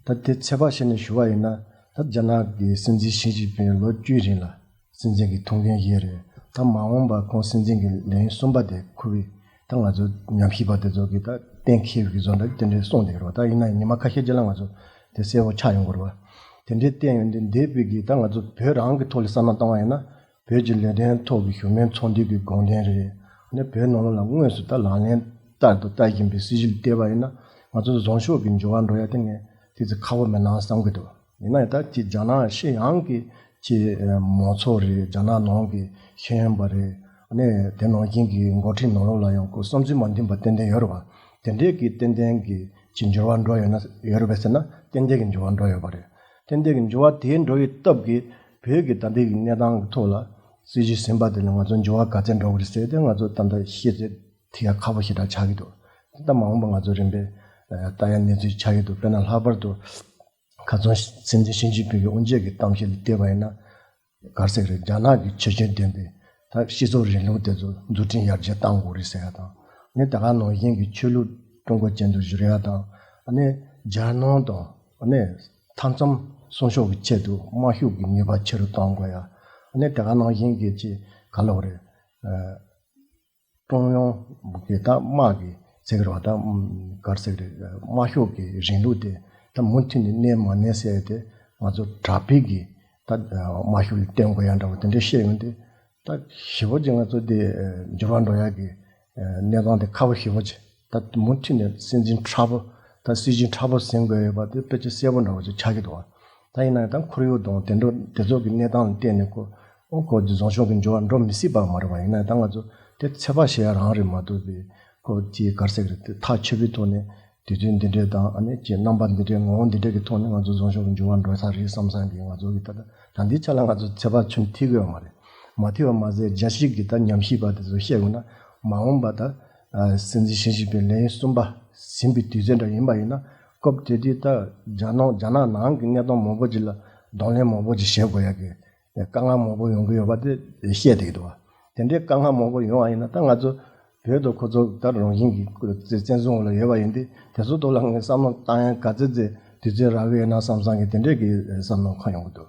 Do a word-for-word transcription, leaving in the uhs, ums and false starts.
ད་དེ་ཚོད་དཔག་བྱས་ནས་ཞུ་བ་ཡིན་ན། ད་རྒྱ་ནག་གི་སྲིད་འཛིན་ཞི་ཅིན་ཕིང་ལོ་བཅུའི་རིང་ལ་སྲིད་འཛིན་གྱི་ཐུགས་འགན་བཞེས་རེད། ད་མ་འོངས་པ་ཁོང་སྲིད་འཛིན་གྱི་ལས་ཡུན་གསུམ་པ་དེ་ཁུར་བའི་ད་ང་ཚོ་ཉམས་ཞིབ་པ་དེ་ཚོ་གིས་ད་གཏན་འཁེལ་བའི་བཟོ་འདྲ་དེ་འདྲའི་གསུངས་བསྡད་ཡོད་རེད་བ། ད་ཡིན་ན་ཉི་མ་ཁ་ཤས་རྗེས་ལ་ང་ཚོ་དེ་གསལ་པོ་ཆགས་ཡོང་གི་རེད་བ། དེ་འདྲའི་བསྟན་ཡོད་འདི་འདས་པའི་གི་ད་ང་ཚོ་བོད་རང་གི་ཐོག་ལ་བསམ་བློ་བཏང་བ་ཡིན་ན། བོད་ཀྱི་ལས་དོན་ཐོག་གི་བཞུགས་མོལ་ཚོགས་འདུ་གི་དགོངས་དོན་རེད། ཨ་ནི་བོད་ནང་ལོགས་ལ་དངོས་སུ་ད་ལག་ལེན་བསྟར་དུ་བསྟར་བཞིན་པའི་སྲིད་བྱུས་ལ་བལྟས་པ་ཡིན་ན། ང་ཚོ་བཟང་ཕྱོགས་ཀྱི་འགྱུར་བ་འགྲོ་ཡ་དེ་ངས་ཏོག་ཙམ་ཁག་པོ་མེད་ན་བསམ་གྱི་འདུག་ཡིན་ན་ཡང་ད་ཅིག་རྒྱ་ནག་ཕྱི་ཡོངས་ཀྱི་ཅིག་མང་ཚོགས་རེད། རྒྱ་ནག་ནང་གི་ཤེས་ཡོན་པ་རེད། ཨ་ནི་དེ་ནང་བཞིན་གྱི་འགོ་ཁྲིད་ནང་ལོགས་ལ་ཡང་ཁོ་བསམ་ཚུལ་མ་མཐུན་པ་ཏན་ཏན་ཡོད་རེད་བ། དེ་འདྲའི་གི་ཏན་ཏན་གྱི་ཅིག་འགྱུར་བ་འགྲོ་ཡོད་ན་ཡོད་རེད་པས་ཟེར་ན། ཏན་ཏན་གྱི་འགྱུར་བ་འགྲོ་ཡོད་པ་རེད། ཏན་ཏན་གྱི་འགྱུར་བ་དེ་འགྲོ་བའི་སྟབས་ཀྱིས་བོད་ཀྱི་ད་ལྟའི་གི་གནས་སྟངས་ཀྱི་ཐོག་ལ་སྲིད་བྱུས་ཟིན་པ་དེ་ལ་ང་ཚོ་འགྱུར་བ་ག་ཚད་འགྲོ་གི་རེད་ཟེར་དེ་ང་ཚོ་ད་ལྟ་ཤེས་ཚད་ཐིག་ཡ་ཁག་པོ་ཞེ་དྲག་ཆགས་ཀྱི་འདུག་དེ་ལྟ་མ་འོངས་པ་ང་ཚོ་རིམ་པས་ལྟ་ཡ་གནས་ཚུལ་ཆགས་ཀྱི་འདུག་དཔེར་ན་ལྷག་པར་དུ་ཁ་སང་སྲིད་འཛིན་ཞི་ཅིན་ཕིང་གི་དབུ་འབྱེད་ཀྱི་གཏམ་བཤད་ལ་བལྟས་པ་ཡིན་ན། ག་རེ་ཟེར་གི་རེད། རྒྱ་ནག་གི་ཁྱད་ཆོས་ལྡན་པའི་ད་སྤྱི་ཚོགས་རིང་ལུགས་དེ་ཚོ་འཛུགས་སྐྲུན་ཡར་རྒྱས་གཏང་དགོས་རེད་ཟེར་ཡ་དང་། ཨ་ནི་དེ་ག་ནང་བཞིན་གྱི་ཆོས་ལུགས་ཀྲུང་གོ་ཅན་དུ་བསྒྱུར་ཡ་དང་། ཨ་ནི་རྒྱལ་ནང་དང་། ཨ་ནི་མཐའ་མཚམས་སྲུང་སྐྱོབ་ཀྱི་ཆེད་དུ་དམར་ཤོག་གི་ནུས་པ་ཆེ་རུ་གཏོང་དགོས་ཡ། ཨ་ནི་དེ་ག་ནང་བཞིན་གྱི་ཅིག་ག་ལབ་རེད། ཀྲུང་དབྱང་གི་ད་དམག་གི་ཟེར་གི་རེད་བ། ད་ག་རེ་ཟེར་གི་རེད། དམར་ཤོག་གི་རིང་ལུགས་དེ་ད་མུ་མཐུད་ནས་གནས་མ་གནས་ཟེར་དེ་ང་ཚོ་དྲག་པོའི་གི་ད་དམར་ཤོག་ལ་བརྟེན་དགོས་ཡ་འདྲ་བོ་དེ་འདྲ་བཤད་ཡོང་དུས། ད་ཞེ་པོ་ཅིག་ང་ཚོ་དེ་འགྱུར་བ་འགྲོ་ཡ་གི་གནས་སྟངས་དེ་ཁག་པོ་ཞེ་པོ་ཅིག་ད་མུ་མཐུད་ནས་སྲིད་འཛིན་མཁྲེགས་པོ། ད་སྲིད་འཛིན་མཁྲེགས་པོ་ཟིན་དགོས་ཡོད་པ་དེ་དཔེ་ཆ་གསལ་པོ་འདྲ་བོ་ཅིག་ཆགས་ཀྱི་འདུག་བ། ད་ཡིན་ན་ཡང་ད་ཁོར་ཡུག་དང་དེ་འདྲ་དེ་ཚོ་གི་གནས་སྟངས་ལ་བལྟས་ནས་ཁོ་ཨོ་ཁོ་འདི་བཟང་ཕྱོགས་ཀྱི་འགྱུར་བ་འགྲོ་མི་སྲིད་པ་མ་རེད་བ། ཡིན་ན་ཡང་ད་ང་ཚོ་དེ་ཚོད་དཔག་བྱེད་ཡ་རང་རེད་མ་གཏོགས་པའི་ཁོ་ཅིག་ག་རེ་ཟེར་གི་རེད། དེ་ཐག་ཆོད་པའི་ཐོག་ནས་དུས་ཚོད་འདི་འདྲའི་དང་ཨ་ནི་ཅིག་རྣམ་པ་འདི་འདྲའི་ངོ་བོ་འདི་འདྲའི་གི་ཐོག་ནས་ང་ཚོ་བཟང་ཕྱོགས་ཀྱི་འགྱུར་བ་འགྲོ་ས་རེད་བསམ་བསམ་གི་ང་ཚོ་གི་ད་ད་ད་འདི་ཆ་ལ་ང་ཚོ་ཚོད་དཔག་ཆུང་ཐིག་གི་ཡོད་མ་རེད། མ་ཐིག་པ་མ་ཟད་རྒྱལ་སྤྱི་གི་ད་ཉམས་ཞིབ་པ་དེ་ཚོ་བཤད་དགོས་ན། མ་འོངས་པ་ད་ཨ་སྲིད་འཛིན་ཞི་ཅིན་ཕིང་ལན་གསུམ་པ་ཟིན་པའི་དུས་ཚོད་འདྲ་ཡིན་པ་ཡིན་ན། སྐབས་དེ་དུས་ད་རྒྱ་ནག་རྒྱ་ནག་ནང་གི་གནས་སྟངས་མང་པོ་ཅིག་ལ་གདོང་ལེན་མང་པོ་ཅིག་བྱེད་དགོས་ཡ་གི་དཀའ་ངལ་མང་པོ་ཡོང་གི་ཡོད་པ་དེ་བཤད་བསྡད་ཀྱི་འདུག་བ། དེ་འདྲའི་དཀའ་ངལ་མང་པོ་ཡོང་བ་ཡིན་ན་ད་ང་ཚོ་བོད་དང་ཁོ་ཚོ་ད་རང་བཞིན་གྱི་བཙན་བཟུང་འོག་ལ་ཡོད་པ་ཡིན་དུས། དེ་ཚོ་ཐོག་ལ་ངས་བསམ་བློ་བཏང་ཡ་ག་ཚོད་ཚོད་དུས་ཚོད་རག་གི་ཡོད་ན་བསམ་བསམ་གི་དེ་འདྲའི་གི་བསམ་བློ་འཁོར་ཡོང་གི་འདུག